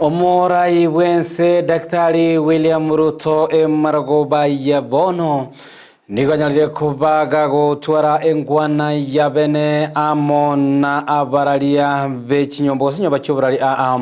Omorai bw'ense Daktari William Ruto emarogoba ya bono nigo anyarire koba gagotwara engwana ya bene amo na abararia be chinyomba gose chinyomba chi'oborari aa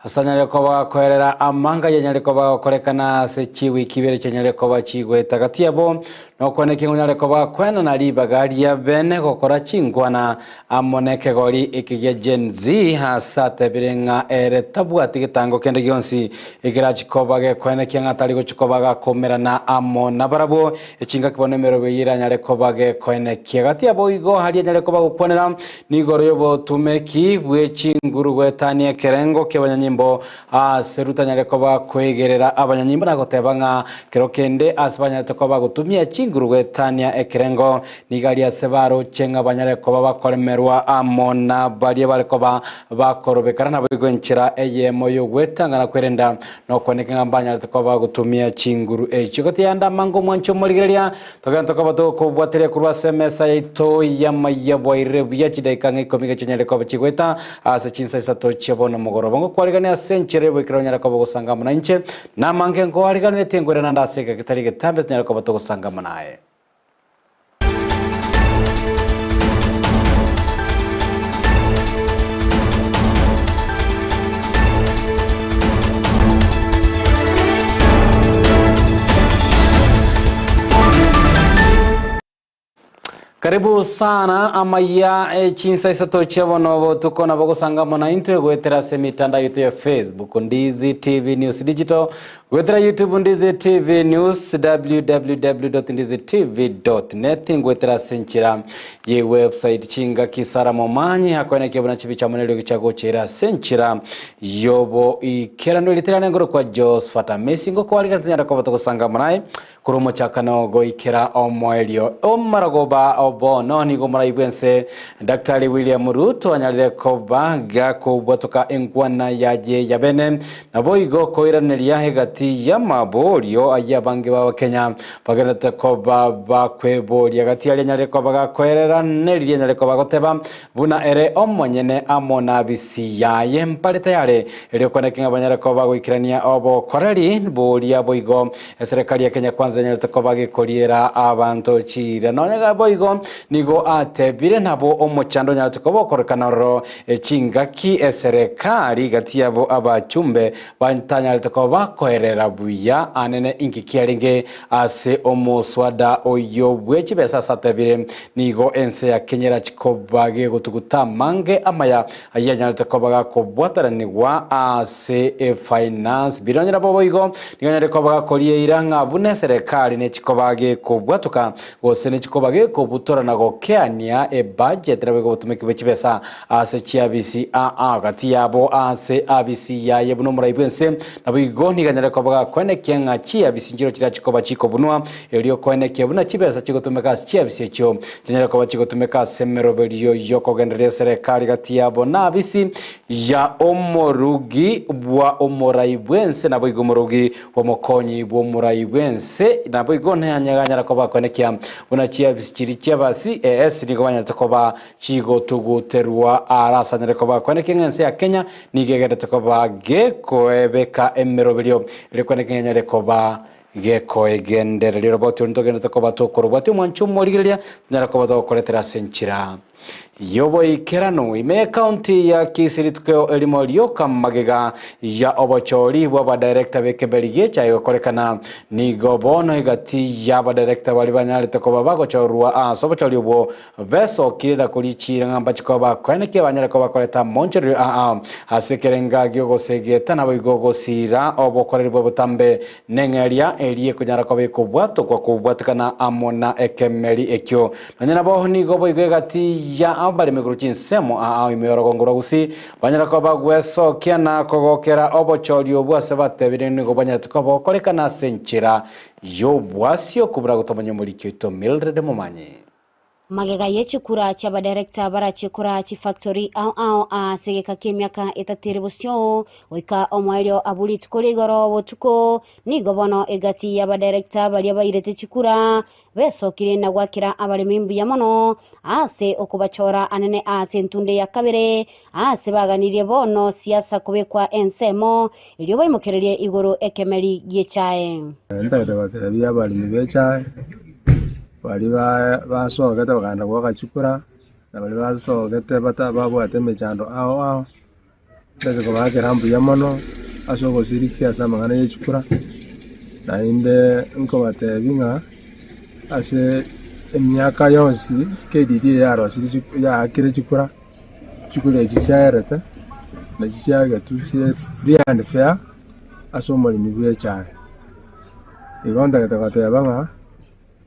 ase anyarire koba gakoerera amanga yanyarire koba gagokorekana ase chiwiki ibere chianyarire koba chigoeta gati yabo Nokwane ki ngonyare koba kwenana ribaga ria bene gokora chinkwana amo nekegori eke gia Gen Z ase atebire ng'a ere tabwati getango kende gionsi ekerachi koba gekwenekia ng'a tari gochi koba gakomerana amo nabarabwo echingaki bono emerobo eyio eranyare koba gekoenekia. Gati yabo igo aria anyare koba gokwanera nigoro yobotumeki bwe chinguru goetania ekerengo kiabanyanyimbo Ase rutanyare koba koegerera abanyanyimbo na goteba ng'a kero kende ase banyarete koba bagotumia chinguru goetania ekerengo, nigo aria ase baroche ng'a banyare koba bakoremerwa amo nabaria bare koba bakorobekana naboigo enchera eyemo y'ogwetanga na kwerenda nokwaneka ng'a mbanyarete koba bagotumia chinguru echio. Gotiyanda amango omwanche omorigereria, togende tokoba togokobwateria korwa ase emesa yaito y'amaiya bwairire buya chidaika ng'a ikomi gechanyare koba chigoeta Ase chinsa isato chia bono mogoroba ngokwarigania ase enchera y'oboikera onyare koba ogosanga amo nainche, na amange nkoariganetie nkoire naende ase egeka getari getambe tonyare koba togosanga amo naye. Karibu sana amaiya e chinsa isato chia bono botuko nabo gosanga amo naintwe goetera ase emitandao yaito ya Facebook Ndizi TV News Digital goetera YouTube Ndizi TV News www.ndizitv.net goetera ase enchera ye website chingaki Sarah Momanyi akoenekia buna chibicha amo neriogi chiagochera ase enchera yoboikeranu eritere ngoro kwa Josephat Amesi ngokwarigana tonyare koba togosanga amo naye Korwa omochakano goikera omoerio omaragoba o bono nigo omorai bw'ense Daktari William Ruto anyarire koba gakobwatoka enkwana yaye ya bene naboigo koiraneria egati y'amaborio ayio abange b'Abakenya bagenderete koba bakweboria gati aria anyarire koba gakoerera neriria anyarire koba goteba buna ere omonyene amo n'abisi yaye mbare tayare erio kweneki ng'a banyare koba bagoikerania obokoreri boria boigo Eserekari ya Kenya Kwanza enyarete koba gekoriera abanto chiira. Nonya boigo nigo atebire nabo omochando onyarete koba okorekana ororo chingaki eserekari gati yabo abachumbe batanyarete koba bakoerera buya anene inki kiarenge ase omoswada oyio bwe chibesa ase atebire nigo ense ya Kenya erachi koba gegotuguta amange amaya Ayio anyarete koba gakobwataranigwa ase efinance bill. Onye nabo boigo, nigo anyarete koba gakoria eira ng'a buna eserekari nechikoba gekobwatoka gose nechikoba gekobutora na gokeania ebudget naboigo obotumeki bwe chibesa ase chiabisi aa gati yabo ase abisi yaye buna omorai bwense. Naboigo nigo anyarete koba gakoenekia ng'a chiabisi nchiro chiria chikoba chikobunwa Erio koenekia buna chibesa chigotumeka ase chiabisi echio chinyare koba chigotumeka ase emeroberio y'okogendereria eserekari gati yabo na abisi ya omorugi bwa omorai bw'ense naboigo omorugi bw'omokonyi bw'omorai bw'ense naboigo nanyaganyara koba koenekia buna chiabisi chiria chi'aba CAS nigo banyarete koba chigotuguterwa ara ase anyare koba koenekia ng'a ense ya Kenya nigo egenderete koba gekoebeka emeroberio erio koenekia ng'a enyare koba Gekoegendereria oroboti oro ntogenderete koba tokorobwatia omwancho omorigereria, tonyare koba togokoretera ase enchera y'oboikeranu. Ime y'ecounty ya Kisii rituko erimo rioka magega ya obochori bw'abadirector b'ekeberi gi'echae gokorekana, nigo bono egati y'abadirector baria banyarete koba bagochorwa ase obochori obwo Besokire na korichiira ng'a mbache koba bakoenekia banyare koba bakoreta amonchorerio aa ase ekerenga gi'ogosegeta naboigo gosiira obokoreri bwa botambe neng'eria eria ekonyara koba ekobwatokwa kobwatekana amo na ekemeri ekio. Nonya nabo nigo boigo egati ya abaremi korwa chinsemo aa ime y'orogongo rwa Gusii banyare koba gwesokia na kogokera obochori obwo ase batebire nigo banyarete koba bokorekana ase enchera y'obwasio kobura gotomanya omoriki oito Mildred Momanyi. Magega ye chikura chi'abadirector barachie koraa chifactory ao ao ase egeka ki'emiaka etato ere bosio, goika omoerio abwo rituko ria igoro botuko, nigo bono egati y'abadirector baria bairete chikura besokire na goakera abaremi mbuya mono ase okobachora anene ase entunde ya kabere, aase baganirie bono siasa kobekwa ensemo, erio baimokererie igoro ekemeri gi'echae. Ntagete gotebia abaremi b'echae, baria basogete bakagenda goaka chikura, na baria basogete babwate emechando ao ao, ntagete kobaakera mbuya mono ase ogoshiriki ase amang'ana ye chikura, naende nkobatebia ng'a ase emiaka yonsi KDD yarosirie yaakire chikura. Chikura echi chiaerete, nachi chiagetwe chire free and fair ase omoremi bw'echae. Igo ntagete goteba ng'a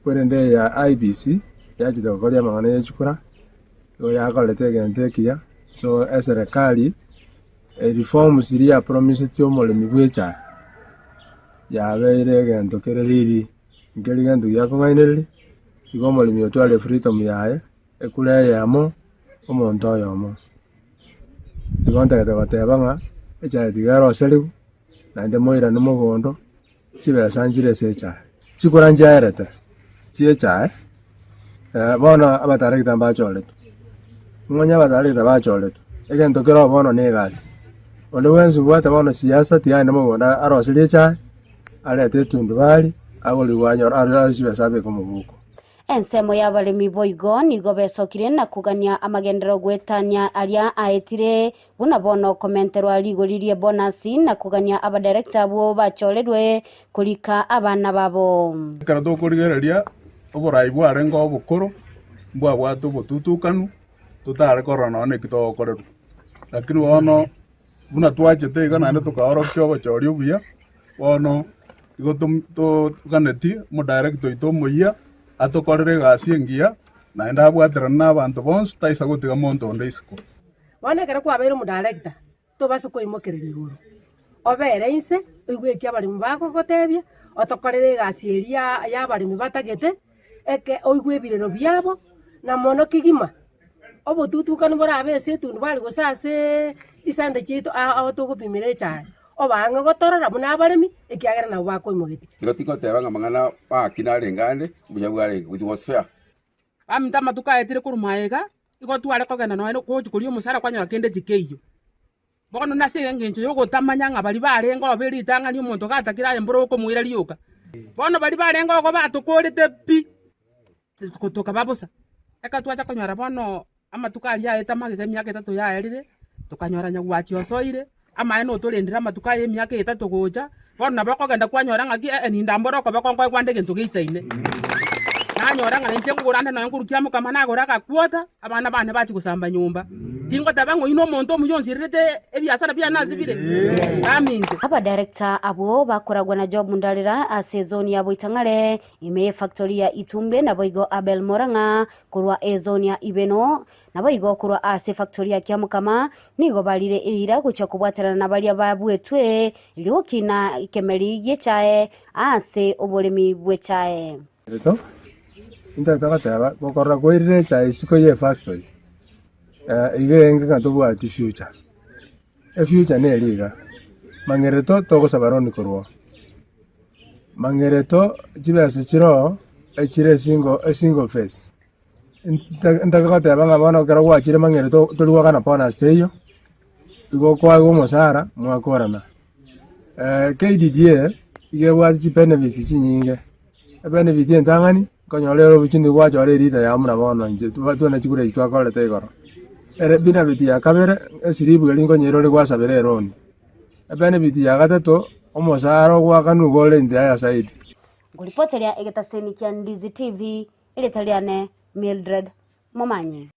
korende eye ya IEBC yachete gokoria amang'ana ya chikura, igo yakorete egento ekiya, so eserekari ereforms riria yapromisetie omoremi bw'echae, yabeire egento kere riri, nkeri gento giakong'ainereria, igo omoremi otware freedom yaye. Ekura eyemo, omonto oyomo. Igo ntagete goteba ng'a echae tiga eroserigwe, naende moirane mogondo, chibesa nchire ase echae. Chikura nchiaerete chia echae, bono abataregita mbachoretwe, ng'onye abataregita bachoretwe, egento kere oo bono na egasi. Onde bwensi obwate bono siasa tiga aende mogondo aroserie echae, arete etundubari, agorigwe anyore arore chibesa abeke omobuko. Ensemo y'abaremi boigo nigo besokire na kogania amagenderero goetania aria aetire, buna bono komenterwa rigori ri'ebonasi na kogania abadirector abwo bachorerwe korika abana babo. Ekero tokorigereria oborai bwarenge obokoro, mbwabwate obotutukanu, totare korora nonya neki togokorerwa. Lakini bono Buna twachete iga naende tokaorokia obochori obuya, bono igo toganetie omodirector oito omoyia atokorere egasi engiya, naende abwaterane na abanto bonsi taisa gotiga monto onde isiko. Bono ekero kwabeire omodirector, tobasa koimokereria igoro, obere inse, oigwe eki abaremi bagogotebia, otokorere egasi eria ya abaremi batagete, eke oigwe ebirero biabo, na mono kegima. Obotutukanu borabe ase etundubari gose aseee chisente chiaito ao togopimera echae, obaang'e gotorora buna abaremi, ekiagera nabwo bakoimogetie. Igo tingoteba ng'a amang'ana maaki narenge ande, mbuya bwarenge, it was fair. Baminto amatuko aetire korwa magega, igo tware kogenda nonya gochia koria omosara kwanyora kende tikeiyo. Bono nase engencho y'ogotamanya ng'a baria barenge oo be ritang'ani omonto gatakire aye mboro okomoira rioka. Bono baria barenge oo batokorete pi, tokaba bosa. Ekero twacha konyora bono amatuko aria aete magega emiaka etato yaerire, tokanyora nyagwachi osoire, amaene otorendire amatuko aya emiaka etato gocha, bono nabo okogenda kwanyora ng'aki eh nindambore okoboko nkoe kwande egento geisaine. Nanyora ng'a nainche nkogora ande nonya nkorukia amokama nagore agakwota, abana bane bachia gosamba nyomba. Tingoteba ng'a oyio na omonto omuya onsirerete ebiasara biane nasibire, gaminche. Abadirector abwo bakoragwa na Job Ndarira ase ezoni ya Boitang'are, Ime y'efactory ya Itumbe naboigo Abel Murang'a korwa ezone ya Ibeno, naboigo korwa ase efactory ya Kiamokama nigo barire eira gochia kobwaterana na baria babuetwe erio gokina ekemeri gi'echae ase oboremi bw'echae. Rito, intagete goteba, gokorora kwairire echae isiko ye efactory, iga enge ng'a tobwati future. Efuture neri iga, mang'ereto togosaba loan korwa oo, mang'ereto chibesa chire oo echire esingle esingle face, nta ntake goteba ng'a bono ekero gwachire mang'ereto tori goakana bonus teiyo, igo okoegwa omosara mwakorana. KDDA iga ebwate chibenefits chinyinge, ebenefit entang'ani, nkonyora ere obochenu gwachora erita yao buna bono inche twana chikura echi twakorete igoro. Ere benefit ya kabere, esiribu eria nkonyora ore gwasabera eroni. Ebenefit ya gatato, omosara ogoakanwa igo ore into ya saidi. Nkoripoteria egetaseni kia Ndizi TV, erieta riane Mildred Momanyi.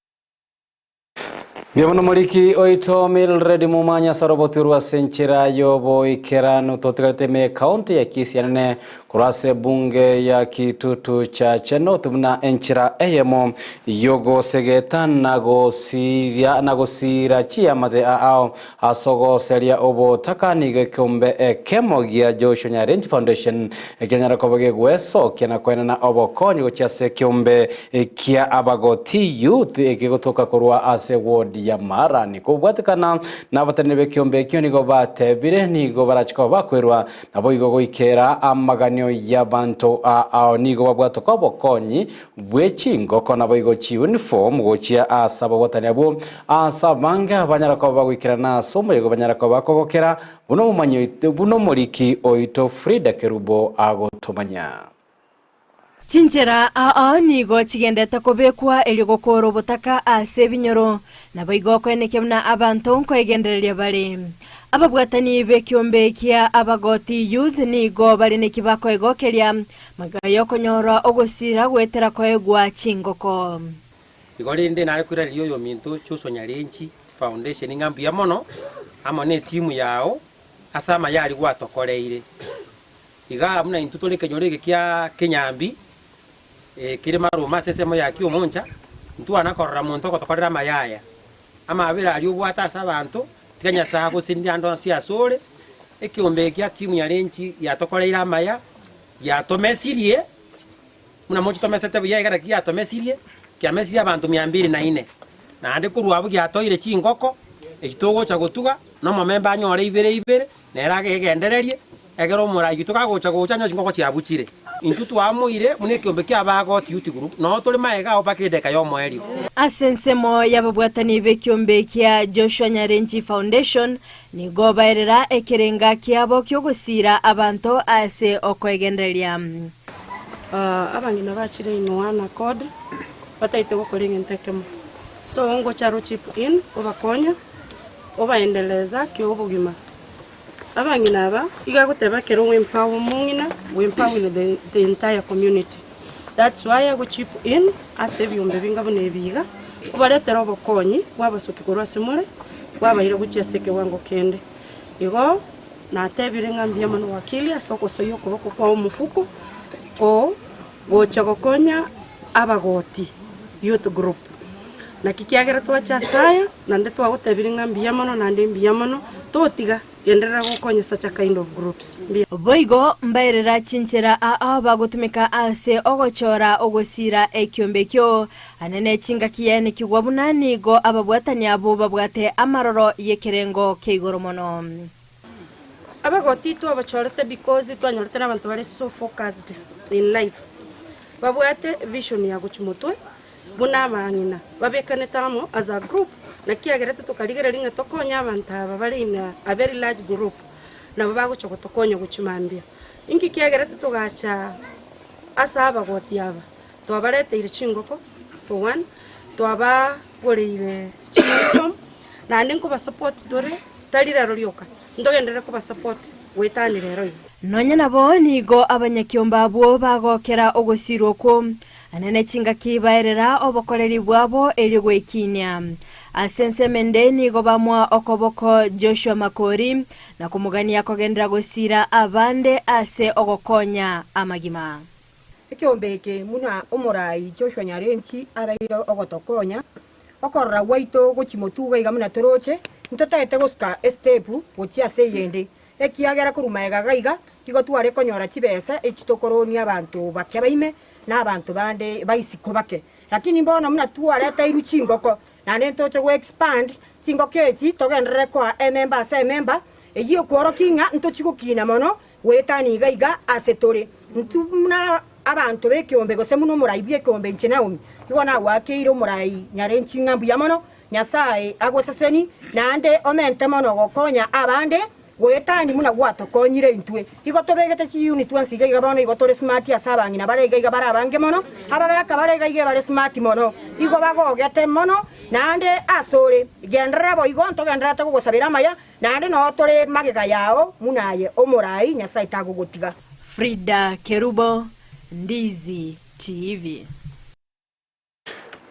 Mbuya mono moriki oito Mildred Momanyi ase oroboti orwo ase enchera y'oboikeranu. Totigarete ime ekaunti ya Kisii anene. Korwa ase ebunge ya Kitutu Chache North buna enchera eyemo y'ogosegeta na gosiria na gosiira chiamate ao ase ogoseria obotaka nigo ekeombe ekemo gia Joshua Nyarenchi Foundation ekianyara koba gegwesokia na koenana obokonyi gochia ase ekeombe kia Abagoti Youth ekegotoka korwa ase ward ya Marani. Kobwatekana nabateneneri b'ekeombe ekio nigo batebire nigo barache koba bakwerwa Naboigo goikera amaganio y'abanto ao nigo babwatoka obokonyi bwe chingoko naboigo chiuniform gochia ase ababwatani abwo ase abange abanyara koba bagoikerana ase omoyega banyara koba bakogokera buna omomanyi oito buna omoriki oito Frida Kerubo agotomanya. Chinchera ao nigo chigendete kobekwa erio gokoora obotaka ase ebinyoro, naboigo okoenekia buna abanto nkoegendereria bare. Ababwatani b'ekiombe kia Abagoti Youth nigo bare neki bakoegokeria magega y'okonyora ogosira goetera koegwa chingoko. Igo rende nare koiraneria oyominto Joshua Nyarenchi Foundation ng'a mbuya mono amo netimu yao ase amaya aria gwatokoreire. Igaa buna intwe tore ekenyoro eke kia Kenyambi, kere Maruma ase ensemo ya Kiomoncha, ntwana korora monto ogotokorera amaya aya. Amabera aria obwate ase abanto, tiga Nyasae agosenire ande onsi asore, ekiombe eke gia timu Nyarenchi giatokoreire amaya, giatomesirie, buna moche tomesete buya iga naki giatomesirie, kiamesirie abanto mia mbili na ine. Naende korwa abwo giatoeire chingoko, echi togocha gotuga, na omomemba anyore ibere ibere, nere agegendererie, Ekero omoraia oito kagocha gocha anyore chingoko chiabuchire, intwe twamoire buna ekiombe ki'Abaagoti Youth Group, nao tore magega ao mpaka edeka y'omoerio. Ase ensemo y'ababwatani b'ekiombe kia Joshua Nyarenchi Foundation nigo baerera ekerenga kiabo ki'ogosiira abanto ase okoegendereria. Abang'ina bachire in one accord bataete gokora egento ekemo. So ngocha ro chip in obakonya, obaendeleza kiobogima. Abang'ina aba iga agoteba ekero we empower omong'ina, we empowering the the entire community. That's why ago chip in ase ebiombe binga buna ebi iga, obaretere obokonyi bwabasokia korwa ase more, bwabaira gochia ase ekewango kende. Igo natebire ng'a mbuya mono wakili ase ogosoyia okoboko kwao omofuko, oo gocha gokonya abagoti youth group. Naki kiagera twacha ase aya, naende twagotebirie ng'a mbuya mono naende mbuya mono, totiga, genderera gokonya such a kind of groups. Mbuya. Boigo mbaerera chinchera ao bagotumeka ase ogochora ogosiira ekiombe ekio. Anene chingaki yaenekigwa buna nigo ababwatani abwo babwate amaroro y'ekerengo kia igoro mono. Abagoti twabachorete because twanyorete nabanto bare so focused in life, babwate vision ya gochia motwe buna abang'ina babekanete amo as a group, naki egerete tokarigereria ng'a tokonye abanto aba bare in a very large group, nabo bagocha gotokonya gochia mambia. Inki kiagerete togacha ase abagoti aba? Twabareteire chingoko for one, twabagoreire chiuniform, naende nkobasupport tore, tari rero rioka, ntogenderere kobasupport goetania rero iga. Nonya nabo nigo abanyakiombe abwo bagokera ogosiirwa okwo, naende chingaki baerera obokoreri bwabo erio gwekiinia. Ase ensemo ende nigo bamoa okoboko Joshua Makori, na komogania kogenderera gosiira abande ase ogokonya amagima. Ekeombe eke buna omoraai Joshua Nyarenchi abeire ogotokonya, okorora gwaito gochia motugo iga buna toroche, ntotagete gosuka estepu gochia ase eyende, ekiagera korwa magega iga iga, igo tware konyora chibesa echi tokoronia abanto bake baime na abanto bande ba isiko bake. Lakini bono buna twareteirwe chingoko, naende ntoche go expand chingoko echi togenderere koa ememba ase ememba, eyio ekworokia ng'a ntochi gokina mono Goetania iga iga ase tore, intwe buna abanto b'ekeombe gose buna omorai bw'ekeombe inche Naomi, igo nagoakeire omorai nyarenchi ng'a mbuya mono, Nyasae agoseseni, naende omente mono gokonya abande goetania buna gwatokonyire intwe. Igo tobegete chiunit onsi iga iga bono igo tore smart ase abang'ina bare iga iga bare abange mono, abagaka bare iga iga bare smart mono, igo bagogete mono, naende asore genderera boigo ntogendererete gogosabera amaya, Naende noo tore magega yao buna aye omoraai, Nyasae tagogotiga. Frida Kerubo, Ndizi TV.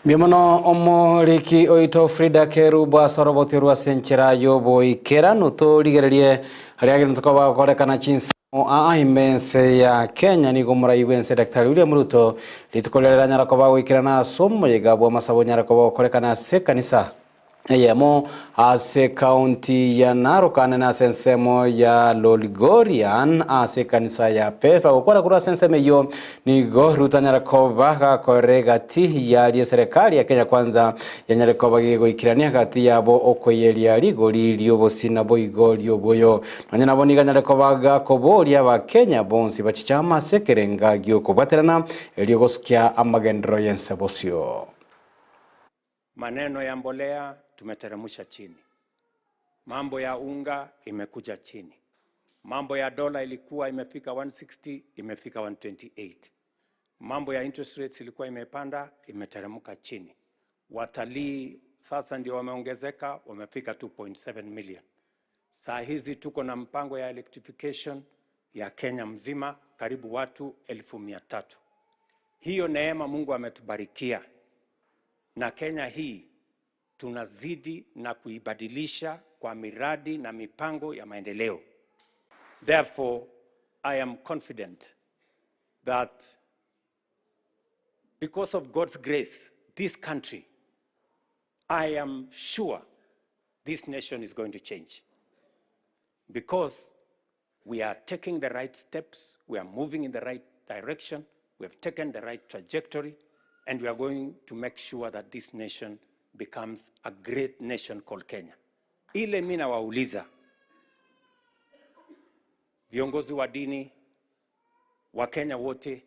Mbuya mono omoriki oito Frida Kerubo ase oroboti orwo ase enchera y'oboikeranu. Torigererie aria agenderete koba gokorekana chinsa. Aa ime ense ya Kenya nigo omorai bw'ense Daktari William Ruto rituko riria riranyara koba goikerana ase omoyega bw'amasabo onyare koba gokorekana ase ekanisa eyemo ase ekaunti ya Narok ande nase ensemo ya Lolgorian ase ekanisa ya Pefa. Gokwana korwa ase ensemo eyio nigo Ruto anyare koba gakorera egati yaria eserekari ya Kenya Kwanza yanyare koba gegoikerania gati yabo okoiyeria rigori ri'obosina boigo ri'oboyo. Nonya nabo nigo anyare koba gakoboria Abakenya bonsi bachiche amo ase ekerenga gi'okobwaterana erio gosukia amagenderero y'ense bosio. Maneno ya mbolea tumeteremsha chini, mambo ya unga imekuja chini, mambo ya dola ilikuwa imefika 160 imefika 128, mambo ya interest rates ilikuwa imepanda imeteremka chini, watalii sasa ndio wameongezeka wamefika 2.7 million. Saa hizi tuko na mpango ya electrification ya Kenya mzima karibu watu 300,000. Hiyo neema Mungu ametubarikia na Kenya hii tunazidi na kuibadilisha kwa miradi na mipango ya maendeleo. Therefore, I am confident that because of God's grace, this country, I am sure this nation is going to change. Because we are taking the right steps, we are moving in the right direction, we have taken the right trajectory, and we are going to make sure that this nation becomes a great nation called Kenya. Ile mi nawauliza viongozi wa dini wa Kenya wote,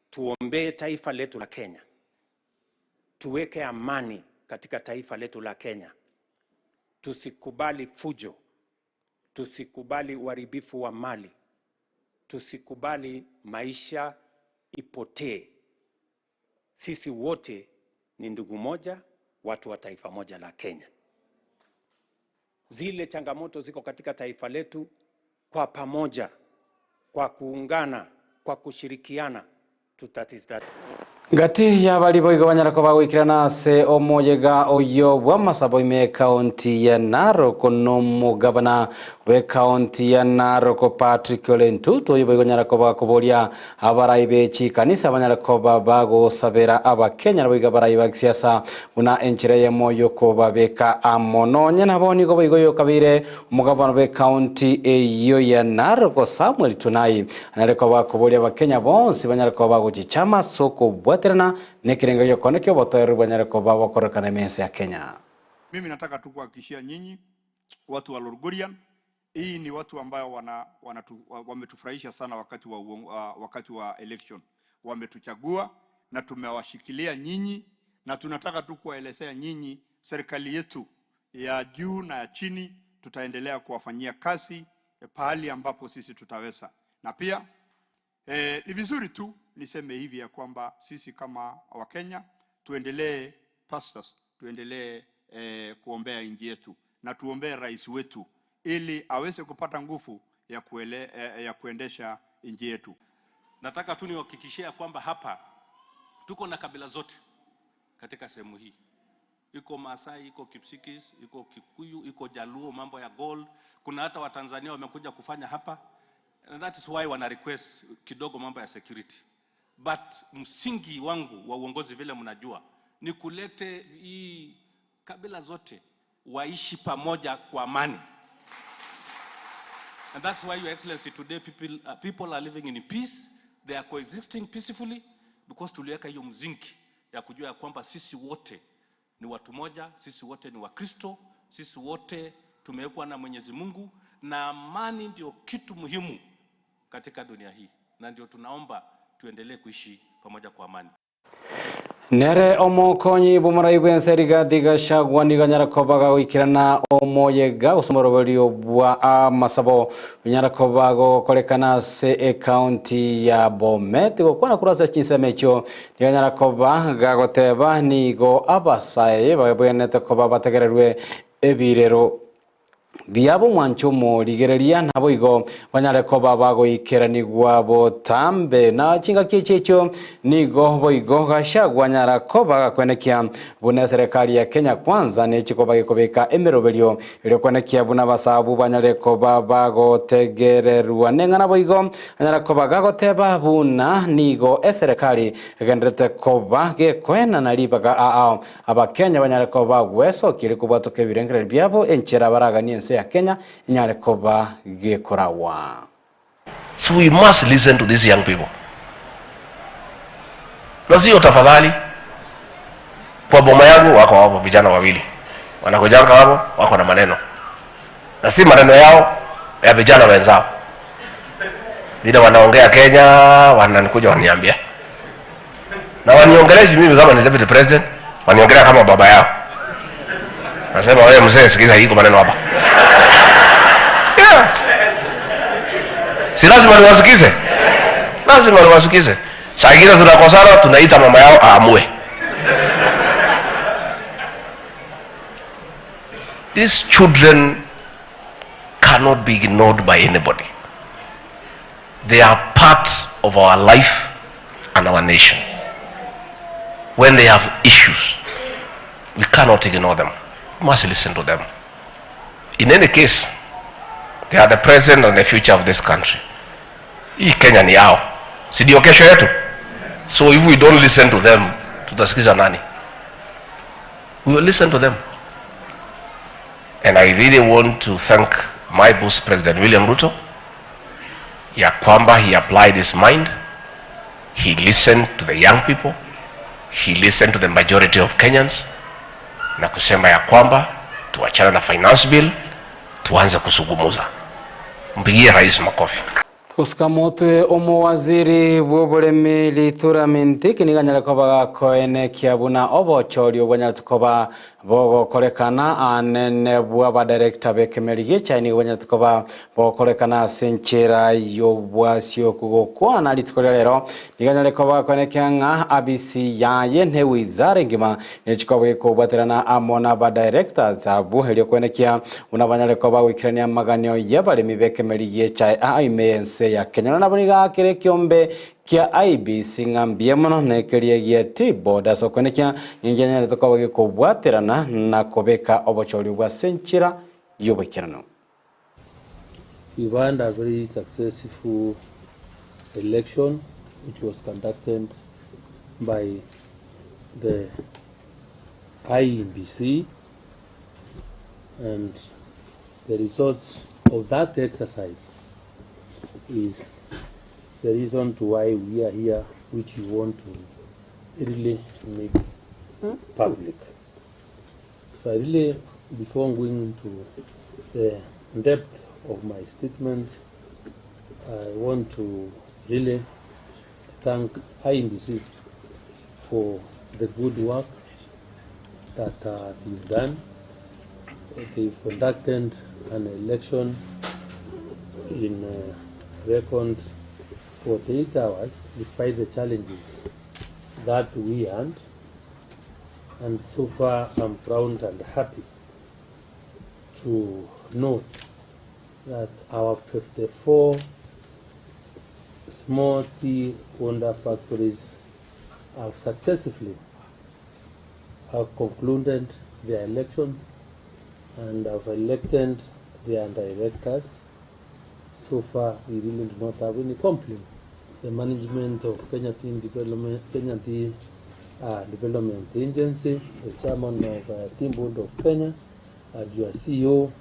tuombee taifa letu la Kenya, tuweke amani katika taifa letu la Kenya, tusikubali fujo, tusikubali uharibifu wa mali, tusikubali maisha ipotee. Sisi wote ni ndugu moja, watu wa taifa moja la Kenya. Zile changamoto ziko katika taifa letu, kwa pamoja, kwa kuungana, kwa kushirikiana tutazitatua. Ngati yabari boigo banyara koba goikerana ase omoyega oyo bw'amasabo ime ekaunti ya Narok nomogabana bw'ekaunti ya Narok Patrick Ole Ntutu oyo boigo nyara koba koboria abarai be chikanisa banyara koba bagosabera abakenya boigo abarai ba kisiasa buna enchera eyemo yokobabeka amo nonya nabo nigo boigo yokabire omogabana bw'ekaunti eyo ya Narok Samuel Tunai anyare koba koboria abakenya bonsi banyare koba bagochichama ase okobwaterana nekerengo giokone kia obotoereru bwanyare koba bokorekana emense ya Kenya. Mimi nataka tu kuhakikishia nyinyi watu wa Lolgorian, hii ni watu ambao wana, wanatu, wametufurahisha sana wakati wa, wakati wa election. Wametuchagua na tumewashikilia nyinyi, na tunataka tu kuwaelezea nyinyi serikali yetu ya juu na ya chini tutaendelea kuwafanyia kazi pahali ambapo sisi tutaweza, na pia ni vizuri tu niseme hivi ya kwamba sisi kama Wakenya tuendelee pastors, tuendelee kuombea nchi yetu na tuombee rais wetu ili aweze kupata nguvu ya, ya kuendesha nchi yetu. Nataka tu niwahakikishie kwamba hapa tuko na kabila zote katika sehemu hii. Iko Maasai, iko Kipsigis, iko Kikuyu, iko Jaluo, mambo ya gold. Kuna hata Watanzania wamekuja kufanya hapa. And that is why wana request kidogo mambo ya security. But msingi wangu wa uongozi vile mnajua ni kulete hii kabila zote waishi pamoja kwa amani. And that's why, Your Excellency, today people are living in peace. They are coexisting peacefully because tuliweka hiyo msingi ya kujua ya kwamba sisi wote ni watu moja, sisi wote ni Wakristo, sisi wote tumewekwa na Mwenyezi Mungu, na amani ndio kitu muhimu katika dunia hii, na ndio tunaomba tuendelee kuishi pamoja kwa amani. Nere omokonyi bomorai bwense Rigathi Gachagua nigo anyara koba gagoikerana omoyega gose bwa amasabo onyara koba gokorekana ase ekaunti ya Bomet gokwana korwa ase chinsemo echio nigo anyara koba gagoteba nigo abasae babwenerete koba bategererwe ebirero biabo mwanche omorigereria, naboigo banyare koba bagoikeranigwa botambe. Na chingaki echi echio nigo boigo Gachagua anyara koba gakwenekia buna eserekari ya Kenya Kwanza nechi koba gekobeka emeroberio erio kwenekia buna abasabu banyare koba bagotegererwa neng'ana boigo anyara koba gagoteba buna nigo eserekari egendererete koba gekoenana ribaga ao Abakenya banyare koba bagwesokia erio kobwatoka ebirengererio biabo enchera baraganie ense ya Kenya enyare koba gekoragwa. So we must listen to these young people. Na sio tafadhali. Kwa boma yangu wako hapo vijana wawili wanakujanga hapo, wako na maneno na si maneno yao ya vijana wenzao, vile wanaongea Kenya, wananikuja waniambia na waniongeleshe mimi kama ni deputy president, waniongelea kama baba yao. Nasema wewe mzee, sikiza hii maneno hapa yeah. Si lazima niwasikize, lazima niwasikize. Saa ingine tunakosana, tunaita mama yao aamue. These children cannot be ignored by anybody. They are part of our life and our nation. When they have issues, we cannot ignore them. We must listen to them. In any case, they are the present and the future of this country. Hii Kenya ni yao, si ndio kesho yetu? So if we don't listen to them, tutasikiza nani? We will listen to them. And I really want to thank my boss President William Ruto ya kwamba he applied his mind, he listened to the young people, he listened to the majority of Kenyans na kusema ya kwamba tuachane na finance bill, tuanze kusungumuza. Mpigie rais makofi. Gosika motwe omowaziri bw'oboremi Lithura Mindiki nigo anyare koba gakoenekia buna obochori obwanyarete koba bogokorekana anene bw'abadirector b'ekemeri gi'echae nigo bwanyarete koba bogokorekana ase enchera y'obwasio gokwana rituko ria rero nigo anyare koba gakoenekia ng'a abisi yaye ne wizara engima nechikoba gekobwaterana amo na abadirectors abwo erio koenekia buna banyare koba goikerania amaganio y'abaremi b'ekemeri gi'echae aa ime y'ense ya Kenya. Nonya nabo nigo aakire ekiombe kia IEBC ng'a mbuya mono na ekeria gia Tea Board ase okoenekia ng'a ngenyarete koba gekobwaterana na kobeka obochori obwo ase enchera y'oboikeranu. We've had a very successful election which was conducted by the IEBC and the results of that exercise is the reason to why we are here which we want to really make public. So I really, before going into the depth of my statement, I want to really thank IEBC for the good work that they've done. They've conducted an election in record 48 hours, despite the challenges that we had. And so far, I'm proud and happy to note that our 54 small tea Honda factories have successfully have concluded their elections and have elected their directors. So far, we really do not have any complaint. The management of Kenya Tea Development, Kenya Tea, Development Agency, the chairman of Tea Board of Kenya, and your CEO.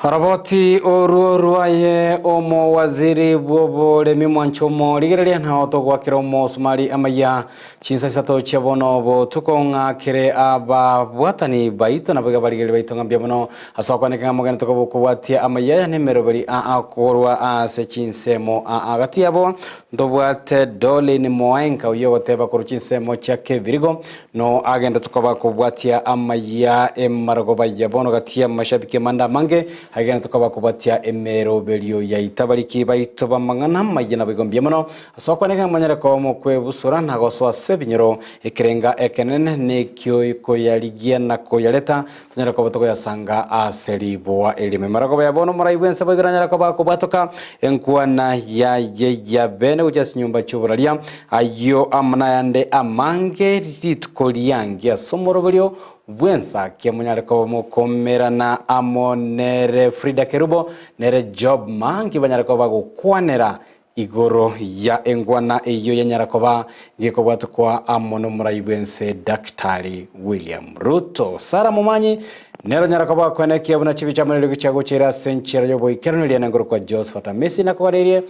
Oroboti oruo rwaye omowaziri bw'oboremi mwancho omorigereria nao togwakera omosumari amaya chinsa isato chia bono botuko ng'akere ababwatani baito nabo iga barigereria baito ng'a mbuya mono ase okwaneka ng'a mogene tokobokobwatia amaya aya na emeroberi aa korwa ase chinsemo aa gati yabo ntobwate Dolin Moenka oyio ogoteba korwa chinsemo chia Kebirigo no agende tokoba kobwatia amaya emarogoba ya bono gati ya amashabiki amande amange. Aigene tokoba kobatia emeroberio yaito abariki baito b'amang'ana amaya naboigo mbuya mono ase okwaneka ng'a monyare koba mokwebusura na gosoa ase ebinyoro ekerenga ekenene nekio koyarigia na koyareta tonyare koba tokoyasanga ase riboa erimo. Emerogoba ya bono omorai bw'ense boigo nanyare koba akobwatoka enkwana yaye ya bene gochia ase chinyomba chi'oboraria ayio amo nayande amange rituko riange ase omoroberio Bw'ensakia monyare koba mokomerana amo nere Frida Kerubo, nere Job Mangi banyare koba bagokwanera igoro ya engwana eyio yanyara koba ngekobwatokwa amo nomorai bw'ense Daktari William Ruto. Sarah Momanyi nere onyara koba akwenekia buna chibicha amo neriogi chiagocheire ase enchera y'oboikeranu eria nengoro kwa Josephat Amisi nakoganerie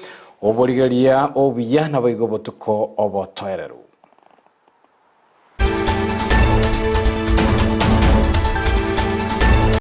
oborigereria obuya naboigo obotuko obotoereru.